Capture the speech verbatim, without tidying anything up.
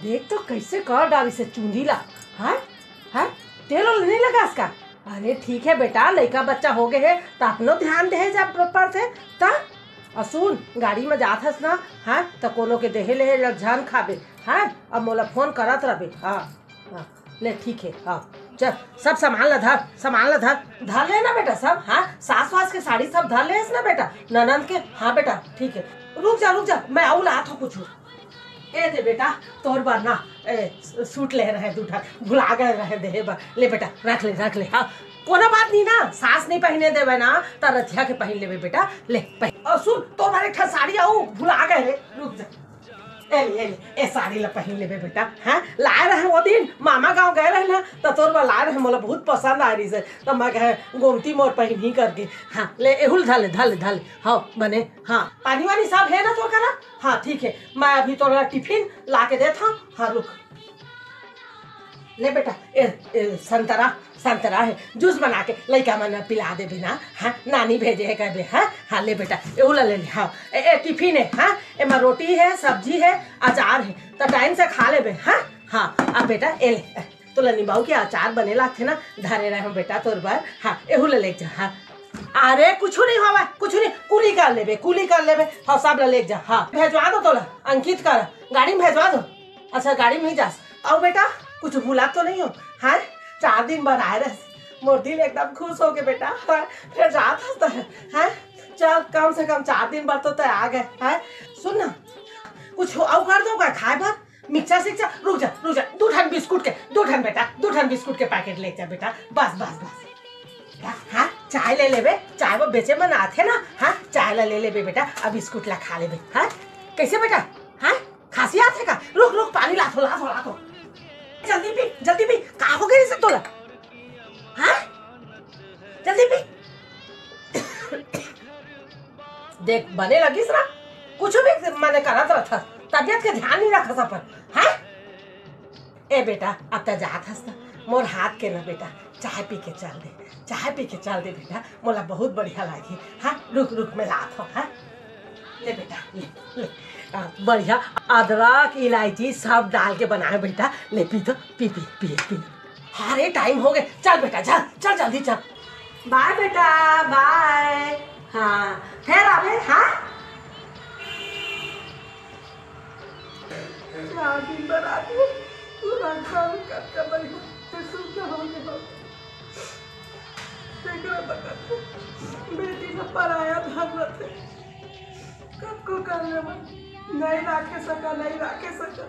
देख तो कइसे कर डारिस हे चुंदी ला। हाँ, हाँ, तेल ओल नइ लगास का? अरे ठीक हे बेटा, लइका बच्चा हो गे हे त अपनो ध्यान देहे जा परथे। त अउ सुन, गाड़ी म जात हस ना, हाँ, त कोनो के देहे लेहे ल झन खाबे। हाँ, अब मोला फोन करत रबे। हाँ, हाँ, ले ठीक हे। हाँ, चल, सब सामान ला धर, सामान ला धर, धर ले ना बेटा सब। हाँ, सास वास के साड़ी सब धर लेस ना बेटा, ननंद के। हाँ बेटा, ठीक हे, रुक जा, रुक जा, मैं अउ लात हँव कुछ। ए दे बेटा, तोर बर ना, ए, सूट ले रहे दू ठन, भुला गे रहे देहे बर। ले बेटा, रख ले, रख ले। हाँ, कोनो बात नहीं ना, सास नहीं पहिने देवे ना, त रथिया के पहिन लेबे बेटा। ले पहिन। अउ सुन, तोर बर एक ठन साड़ी अउ भुला गे रे, रुक जा। ए ले, ए ले, ए साड़ी ला पहिन लेबे बेटा। हाँ, लाए रहे ओ दिन, मामा गाँव गए रहे ना, त तोर बर लाए रहे, मोला बहुत पसंद आए रहिस हे, त मैं कहे गोमती मोर पहिनही करके। हाँ, ले एहू ल धर ले, धर ले, धर ले। हाँ, बने, हाँ, पानी वानी सब हे ना तोर करा? हाँ, ठीक हे, मैं अभी तोला टिफिन ला के देत हँव। हाँ, रुक। ले बेटा, ए, ए, संतरा, संतरा हे, जूस बना के लइका मन ल पिला देबे ना। हाँ, नानी भेजे हे कहबे। हाँ, हाँ, ले बेटा, एहू ला ले ले। हाँ, ए, ए, टिफिन हे। हाँ, एमा रोटी हे, सब्जी हे, अचार हे, त टाइम से खा लेबे। हाँ, हाँ, अब बेटा, ए ले, ए, तोला निंबाऊ के अचार बने लागथे ना, धरे रहे हँव बेटा तोर बर। हाँ, एहू ला लेग जा। हाँ, अरे कुछु नहीं होवय, कुछु नहीं, कुली कर लेबे, कुली कर लेबे। हाँ, सब ला लेग जा। हाँ, भेजवा दो तोला, अंकित कर, गाड़ी म भेजवा दो। अच्छा, गाड़ी म ही जास। अउ बेटा, कुछु भुला तो नहीं हो? हाँ, चार दिन बर आए रहे, मोर दिल एकदम खुश हो गे बेटा। हाँ, फेर जात हस त, हाँ, चल, कम से कम चार दिन बर तो तैं आ गे। हाँ, सुन ना, कुछु अउ कर दो का खाए बर? मिक्सचर सिक्सचर, रुक जा, रुक जा, दू ठन बिस्कुट के, दू ठन बेटा, दू ठन बिस्कुट के पैकेट ले जा बेटा, बस, बस, बस। हाँ, चाय ले लेबे, चाय वो बेचे मन आथे ना। हाँ, चाय ला ले लेबे बेटा, अब बिस्कुट ला खा लेबे। हाँ, कइसे बेटा? हाँ, खांसी आथे का? रुक, रुक, पानी लात हँव, लात हँव, लात हँव। जल्दी पी, जल्दी पी, का हो गे रिहिस तोला? हाँ, जल्दी पी। देख, बने लगिस ना, कुछु भी मने करत रथस, तबियत के ध्यान नहीं रखस अपन। हाँ, ए बेटा, अब त जात हस ना, मोर हाथ के ना बेटा, चाय पी के चल दे, चाय पी के चल दे बेटा, मोला बहुत बढ़िया लागही। हाँ, रुक, रुक, मैं लात हँव। हाँ, ले बेटा, ले, ले। आ, बढ़िया अदरक, इलायची सब डाल के बनाए बेटा, ले पी तो, पी, पी, पी, पी। हाँ रे, टाइम हो गे, चल बेटा, चल, चल जल्दी चल। बाय बेटा, बाय। हाँ, फेर आबे। हाँ, चार दिन बर आके तू रखा कतका बड़ी सुविधा हो गे हो। तेकरे बखत बेटी ला पराया धर रथे। कतको कर लेबे, नहीं राखे सका, नहीं राखे सका।